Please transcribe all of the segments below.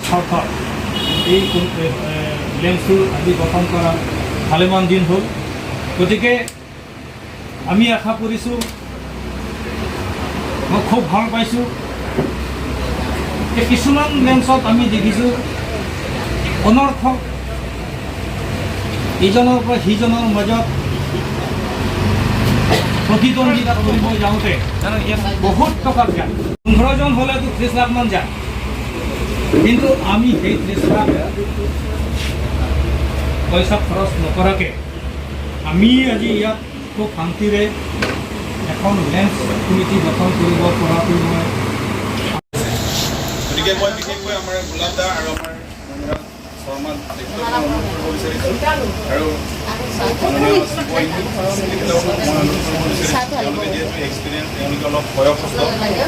স্বাৰ্থত এই লেমছটো আজি গঠন কৰা ভালেমান দিন হ'ল। গতিকে আমি আশা কৰিছোঁ, মই খুব ভাল পাইছোঁ যে কিছুমান লেমছত আমি দেখিছোঁ অনৰ্থক ইজনৰ পৰা সিজনৰ মাজত প্ৰতিদ্বন্দ্বিতা কৰিব যাওঁতে বহুত টকা যায়। 15জন হ'লেতো 30 লাখমান যায়। কিন্তু আমি সেই 30 লাখ পইচা খৰচ নকৰাকৈ আমি আজি ইয়াত খুব শান্তিৰে এখন লেমছ কমিটি গঠন কৰিব পৰাটো মই গতিকে মই বিশেষকৈ আমাৰ গোলাপ দা আৰু আমাৰ মনোৰাজ শৰ্মা, তেখেতক মই অনুৰোধ কৰিব বিচাৰিছোঁ আৰু মাননীয় শিৱ তেখেতক মই অনুৰোধ কৰিব বিচাৰিছোঁ। তেওঁলোকে যিহেতু এক্সপিৰিয়েঞ্চ, তেওঁলোকে অলপ বয়সস্থ,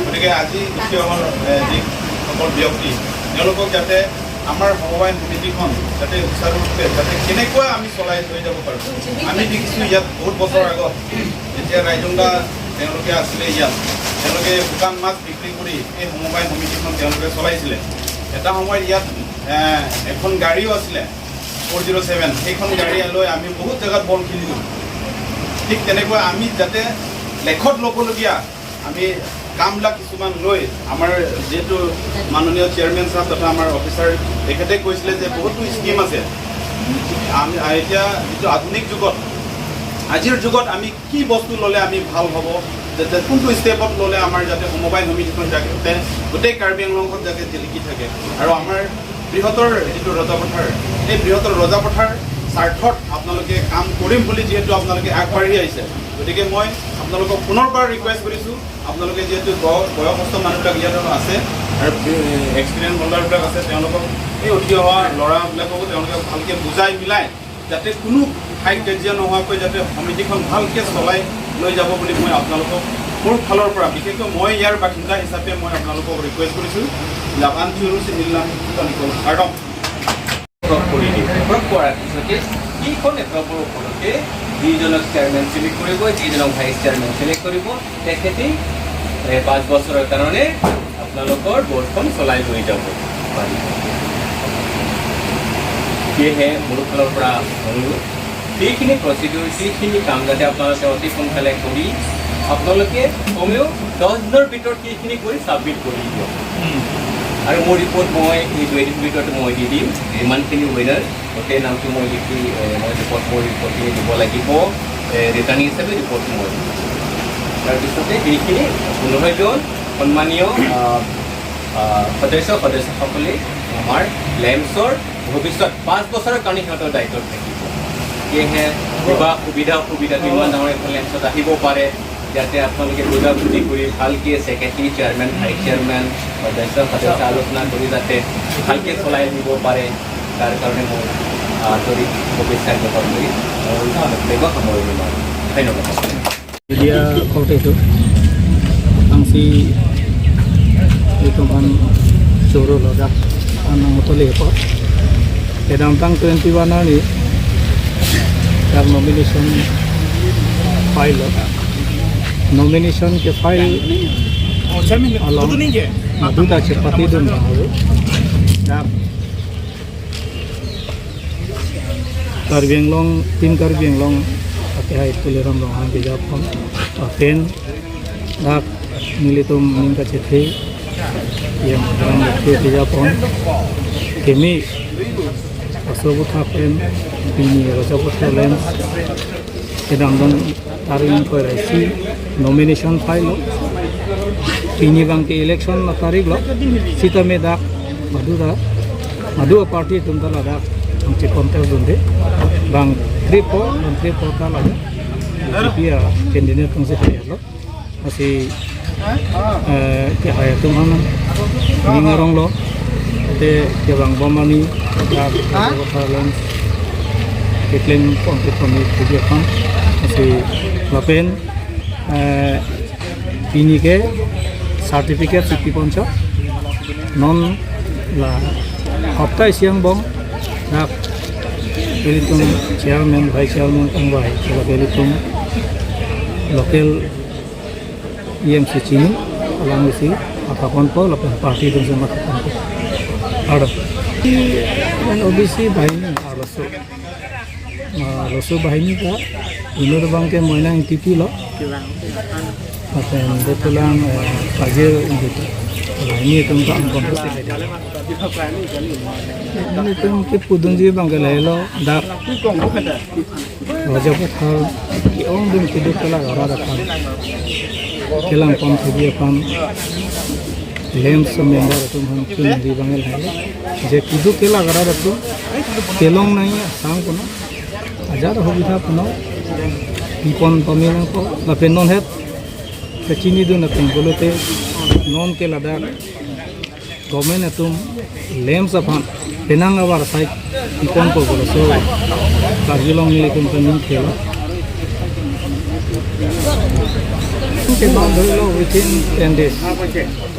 গতিকে আজি উঠি অহা যিসকল ব্যক্তি, তেওঁলোকক যাতে আমাৰ সমবায় সমিতিখন যাতে সুচাৰুৰূপে যাতে কেনেকুৱা আমি চলাই লৈ যাব পাৰোঁ। আমি দেখিছোঁ ইয়াত বহুত বছৰ আগত যেতিয়া ৰাইজংদা তেওঁলোকে আছিলে ইয়াত, তেওঁলোকে শুকান মাছ বিক্ৰী কৰি এই সমবায় সমিতিখন তেওঁলোকে চলাইছিলে। এটা সময়ত ইয়াত এখন গাড়ীও আছিলে, 407। সেইখন গাড়ী লৈ আমি বহুত জেগাত বল খেলিলোঁ। ঠিক তেনেকুৱা আমি যাতে লেখত ল'বলগীয়া আমি কামবিলাক কিছুমান লৈ আমাৰ যিহেতু মাননীয় চেয়াৰমেন চাহাব তথা আমাৰ অফিচাৰ তেখেতে কৈছিলে যে বহুতো স্কীম আছে। আমি এতিয়া যিটো আধুনিক যুগত, আজিৰ যুগত আমি কি বস্তু ল'লে আমি ভাল হ'ব, যাতে কোনটো ষ্টেপত ল'লে আমাৰ যাতে সমবায় সমিতিখন যাতে গোটেই কাৰ্বি আংলংখন যাতে জিলিকি থাকে আৰু আমাৰ বৃহত্তৰ যিটো ৰজাপথাৰ, এই বৃহত্তৰ ৰজাপথাৰ স্বাৰ্থত আপোনালোকে কাম কৰিম বুলি যিহেতু আপোনালোকে আগবাঢ়ি আহিছে, গতিকে মই আপোনালোকক পুনৰবাৰ ৰিকুৱেষ্ট কৰিছোঁ। আপোনালোকে যিহেতু বয়সস্থ মানুহবিলাক ইয়াত আছে আৰু এক্সপিৰিয়েঞ্চ হোল্ডাৰবিলাক আছে, তেওঁলোকক এই উঠি অহা ল'ৰাবিলাককো তেওঁলোকে ভালকৈ বুজাই মিলাই যাতে কোনো ঠাইত কাজিয়া নোহোৱাকৈ যাতে সমিতিখন ভালকৈ চলাই লৈ যাব বুলি মই আপোনালোকক মোৰ ফালৰ পৰা, বিশেষকৈ মই ইয়াৰ বাসিন্দা হিচাপে মই আপোনালোকক ৰিকুৱেষ্ট কৰিছোঁ। জাপান আৰু এপ্ৰভ কৰি দিয়ে। এপ্ৰভ কৰাৰ পিছতে সেইখন এপ্ৰভৰ ওপৰতে যিজনক চেয়াৰমেন চিলেক্ট কৰিব, যিজনক ভাইচ চেয়াৰমেন চিলেক্ট কৰিব, তেখেতেই 5 বছৰৰ কাৰণে আপোনালোকৰ বৰ্ডখন চলাই লৈ যাব পাৰিব। সেয়েহে মোৰ ফালৰ পৰা অনুৰোধ, সেইখিনি প্ৰচিডিউৰ, সেইখিনি কাম যাতে আপোনালোকে অতি সোনকালে কৰি আপোনালোকে কমেও 10 দিনৰ ভিতৰত সেইখিনি কৰি ছাবমিট কৰি দিয়ক। আৰু মোৰ ৰিপৰ্ট মই এই 2 দিন ভিতৰত মই দি দিম। যিমানখিনি উইনাৰ, গোটেই নামটো মই লিখি মই ৰিপৰ্ট, মোৰ ৰিপৰ্টখিনি দিব লাগিব। ৰিটাৰ্ণিং হিচাপে ৰিপৰ্টটো মই দিম। তাৰপিছতে সেইখিনি 15জন সন্মানীয় আহ, আহ, সদস্য সদস্যসকলে আমাৰ লেমছৰ ভৱিষ্যত 5 বছৰৰ কাৰণে সিহঁতৰ দায়িত্বত থাকিব। সেয়েহে কিবা সুবিধা অসুবিধা ইমান ডাঙৰ এখন লেমছত আহিব পাৰে, যাতে আপোনালোকে বুজাবুজি কৰি ভালকৈ ছেক্ৰেটাৰী, চেয়াৰমেন, ভাইচ চেয়াৰমেন, সদস্য সদস্য আলোচনা কৰি যাতে ভালকৈ চলাই নিব পাৰে, তাৰ কাৰণে মই আন্তৰিক শুভেচ্ছা জ্ঞাপন কৰি মোৰ বক্তব্য সামৰণি মাৰোঁ। ধন্যবাদ। Media korte ang si ito kan suro lo dak anang motoli po edang tang 21 ani dak nomination file, nomination ke file along maduda chepati dun haru dak Karbi Anglong team, Karbi Anglong ate hai tuliram rong han ke japon pen dak militum ningka chethe yang rong ke ke japon kemi asobu thapen pini rajapotha lens edang dong taring ko raisi nomination file pini bang ke election na tarik lo sita me dak madura madua party tum ta la dak ang che contest dunde bang 3 4 bang 3 4 ta la BJP a candidate tung se hayalo asi ke haya tung han ningarong lo te ke bang bomani dak rajapotha lens ke claim konte poni puja khan asi lapen pini ke certificate sipi poncho non la hafta siang bong dak elitum chairman, vice chairman kang bai sila elitum local EMC chini alang isi athakon po lapen party dong sa mathakon po. Aro OBC bahini aro losu bahini ka inur bangke moinang tipi lo aten betulang pagir gitu bahini itu ka angkon ini tum ke pudunji bangke lelo dak Rajapathar ki ong dum kidu kala gara dapan kelang pam thegi apam lamps member tum hum chun di bangel hai je kidu kela gara datu kelong nai sang kono ajar সুবিধা পুনৰ পিপন pamina ko lapen non het kachini du na pengolote non ke ladak government atum lamps aphan penang abar sai pipon ko bolo so karjilong mili tum panin khela ধৰি লওক within 10 days,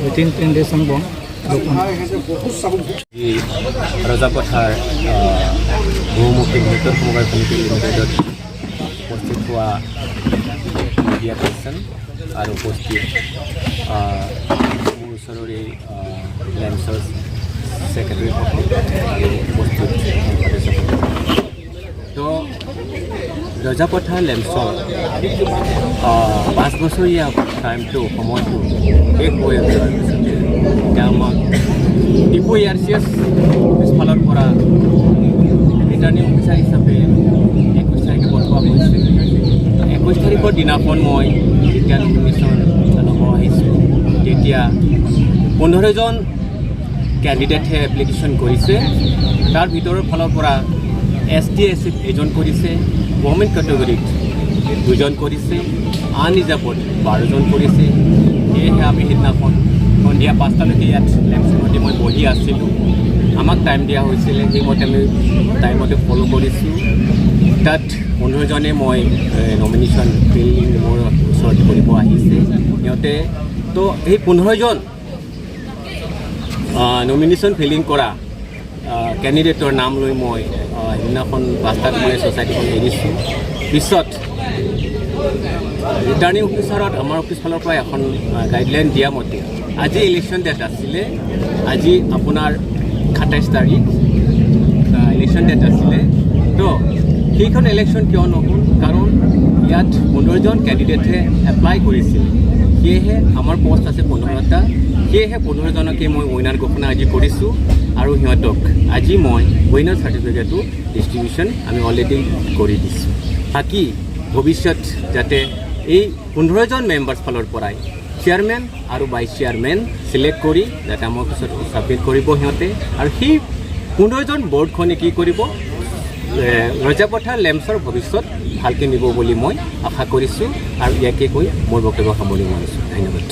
within 10 days ang bong দোকান। আজি ৰজাপথাৰ বহুমুখী বৃহত্তৰ সমবায় সমিতি লিমিটেডত উপস্থিত হোৱা মিডিয়া পাৰ্চন আৰু উপস্থিত মোৰ ওচৰৰে লেমছৰ ছেক্ৰেটাৰীসকল আৰু উপস্থিত সদস্যসকল। তো ৰজাপথাৰ লেমছৰ 5 বছৰীয়া টাইমটো, সময়টো শেষ হৈ যোৱাৰ পিছতে এতিয়া আমাক ডিপু এ আৰ চি এছ অফিচ ফালৰ পৰা ৰিটাৰ্ণিং অফিচাৰ হিচাপে 21 তাৰিখে পঠোৱা হৈছে। 21 তাৰিখৰ দিনাখন মই যেতিয়া নমিনেশ্যন ল'ব আহিছোঁ, তেতিয়া 15জন কেণ্ডিডেটহে এপ্লিকেশ্যন কৰিছে। তাৰ ভিতৰৰ ফালৰ পৰা এছ টি, এছ চিত এজন কৰিছে, গভৰ্ণমেণ্ট কেটেগৰীত দুজন কৰিছে, আনৰিজাৰ্ভত 12জন কৰিছে। সেয়েহে আমি সিদিনাখন সন্ধিয়া 5টালৈকে ইয়াত লেম্পছখনতে মই বহি আছিলোঁ। আমাক টাইম দিয়া হৈছিলে, সেইমতে আমি টাইমতে ফ'ল' কৰিছোঁ। তাত 15জনে মই নমিনেশ্যন ফিলিং মোৰ ওচৰত কৰিব আহিছে সিহঁতে। তো সেই 15জন নমিনেশ্যন ফিলিং কৰা কেণ্ডিডেটৰ নাম লৈ মই সেইদিনাখন 5টাত মই ছ'চাইটিখন এৰিছোঁ। পিছত ৰিটাৰ্ণিং অফিচাৰত আমাৰ অফিচ ফালৰ পৰা এখন গাইডলাইন দিয়া মতে আজি ইলেকশ্যন ডেট আছিলে। আজি আপোনাৰ 27 তাৰিখ ইলেকশ্যন ডেট আছিলে। তো সেইখন ইলেকশ্যন কিয় নহ'ল? কাৰণ ইয়াত 15জন কেণ্ডিডেটহে এপ্লাই কৰিছিল। সেয়েহে আমাৰ পষ্ট আছে 15টা। সেয়েহে 15জনকে মই উইনাৰ ঘোষণা আজি কৰিছোঁ আৰু সিহঁতক আজি মই উইনাৰ চাৰ্টিফিকেটো ডিষ্ট্ৰিবিউশ্যন আমি অলৰেডি কৰি দিছোঁ। বাকী ভৱিষ্যত যাতে এই 15জন মেম্বাৰ্ছ ফালৰ পৰাই চেয়াৰমেন আৰু ভাইচ চেয়াৰমেন চিলেক্ট কৰি যাতে আমাৰ পিছত ছাবমিট কৰিব সিহঁতে আৰু সেই 15জন বৰ্ডখনে কি কৰিব, ৰজাপথাৰ লেমছৰ ভৱিষ্যত ভালকৈ নিব বুলি মই আশা কৰিছোঁ আৰু ইয়াকে কৈ মোৰ বক্তব্য সামৰণি মাৰিছোঁ। ধন্যবাদ।